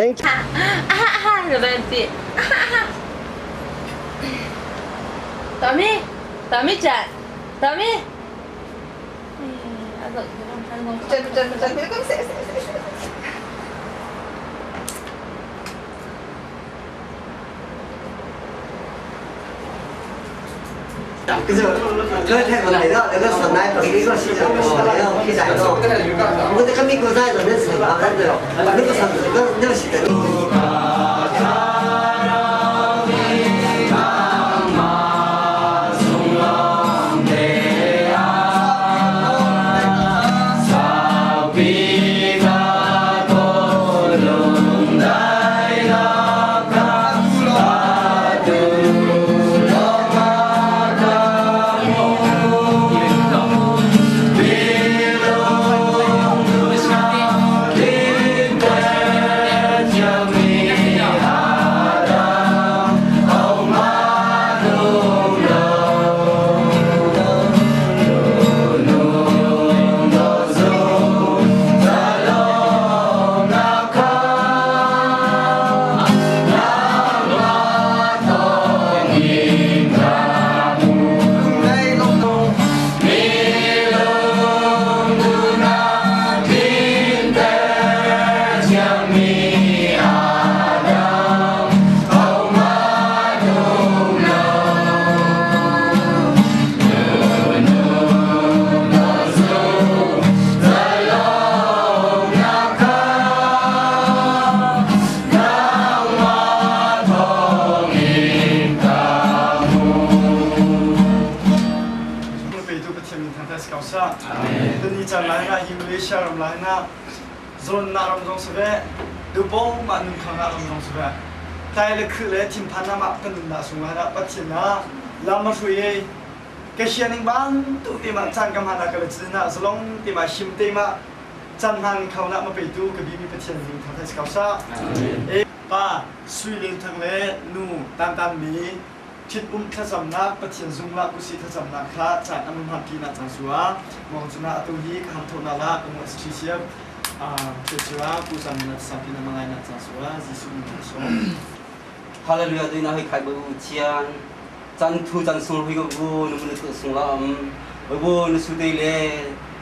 Thank you. Tommy, Tommy chan, Tommy. 这太不来了，那个是奶粉，一个是哦，那个皮带哦，我这个美国仔那是啊，那个那个是那个那个是的。 Malaysia ram lai na zon na ram zong save dubo ma nun khang na ram zong save tai le khu le thinphan na ma kan nun na sung ha Pathian na lam ma hrui ka hianing bang tu te ma chan kam hana ka le na zalong te ma him te ma chan han khau na ma pe tu ka bi mi Pathian ning thang thai kau sa e pa sui le thang le nu tan tan mi Ṭhit-um thlacamnak Pathian zunglah kusi thlacamnak kha caan an hmanṭi nak cang sua mong cuna atu hi ka ham thawhnak la ka muat ṭhi siam cua pu sam na sampi na mangai nak cang sua Jesuh min na sawm. Hallelujah tu na hoi khai bu thian chan thu chan sung hui ko bu nu mun tu sung la am bu nu su te le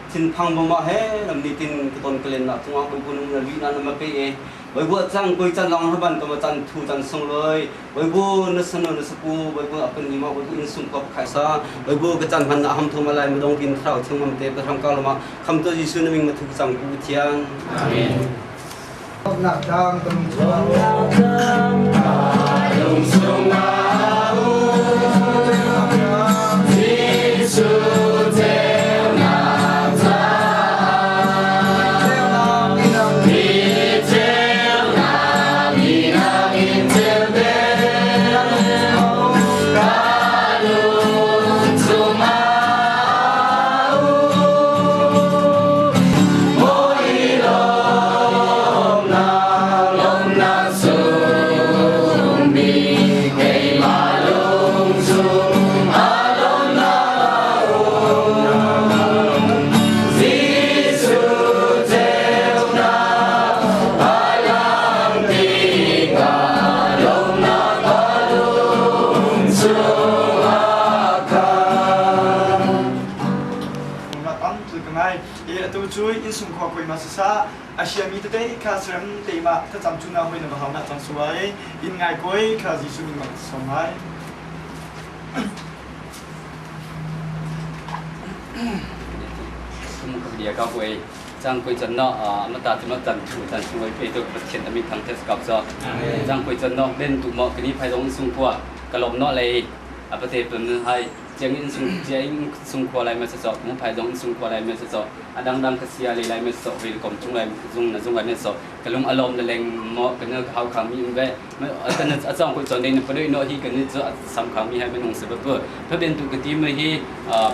thin phang bo ma he lam ni tin ka ton ka len na chunga bu bu nu na lui na na ma pe e bu chang koi chan long ha ban to ma chan thu chan sung loi Bawibu na sanu na sapu Bawibu apan ni ma Bawibu in sung ko khai sa Bawibu ka chan han na ham thu malai mudong tin thrau chung mam te pa tham ka lama kham to Jesu na ming ma thu chang ku thiang. Amen. Nak tang tum chung Atu cu innsungkhua koi ma sisa a siami tete kha serem te ma thlacam cu na hoi na va hau na cang suai in ngai koi kha Jesuh min ma som hai. Dia ka huai chang koi chan no ma ta chu ma chan thu chan su wai pe to Pathian ami thang tes kap cho chang koi chan no ben tu mo kini phai dong sung khua kalom no lei apate pun hai chiang in sung chiang sung khua lai ma sa cho mu phai dong sung khua lai ma sa cho adang dang ka sia le lai ma so ve kom chung lai zung na zung lai ma so kalung alom le leng mo kan hau khang mi ve atan achang ko chon den pa no hi kan chu sam khang mi hai menung se ba pa ben tu ka ti ma hi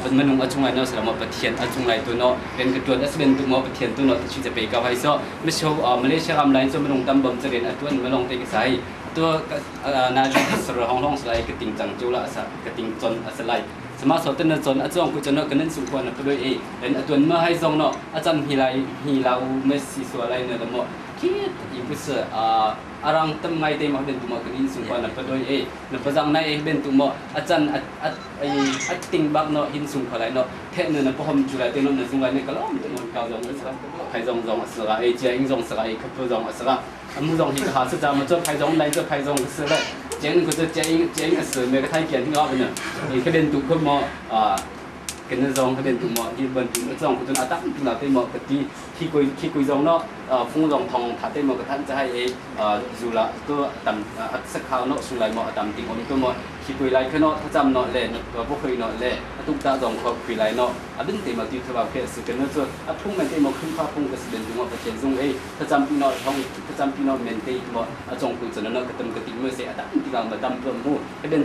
pan manung achung lai no sa mo Pathian achung lai tu no ben ka tuan as ben tu mo Pathian tu no ta chi pe ka hai so mi show Malaysia ram lai cho manung tam bom charen atuan malong te ka sai tu na ju sar hong long sai ka ting chang chu la sa ka ting chon asalai sama so ten chon achong ku chon kan su ko na plo e en atuan ma hai zong no achan hi lai hi lau me si so lai na mo khi i 不是啊阿让tâm ngai te ma ben tu ma kan in sung pa na pa doi e na pa jang nai e ben tu mo a chan a a a ting bak no hin sung kha lai no the na na pa hom chu lai te no na sung lai ne ka lom te mon ka jong sa phai jong jong a sa e chia ing jong sa e kha pu jong a sa amu jong hi ka sa cha ma cho phai jong lai cho phai jong sa lai chen ko cho ing chen a sa me ka thai kian nga ben e ka ben tu ko mo a 跟那种那边都么，日本都那种嗰种啊，当那对么个啲去过去过种咯，风浪通他对么个他就系如啦都淡啊食烤喏，出来么淡定我们都么去过来去喏，他怎喏咧，个不去喏咧，啊都打种可回来喏，啊边对么啲他话佢是跟那做啊碰面对么空发碰个是边都么不前种诶，他怎边喏通，他怎边喏面对么啊种佢就喏个等个点么些啊，当啲人咪当不好，边。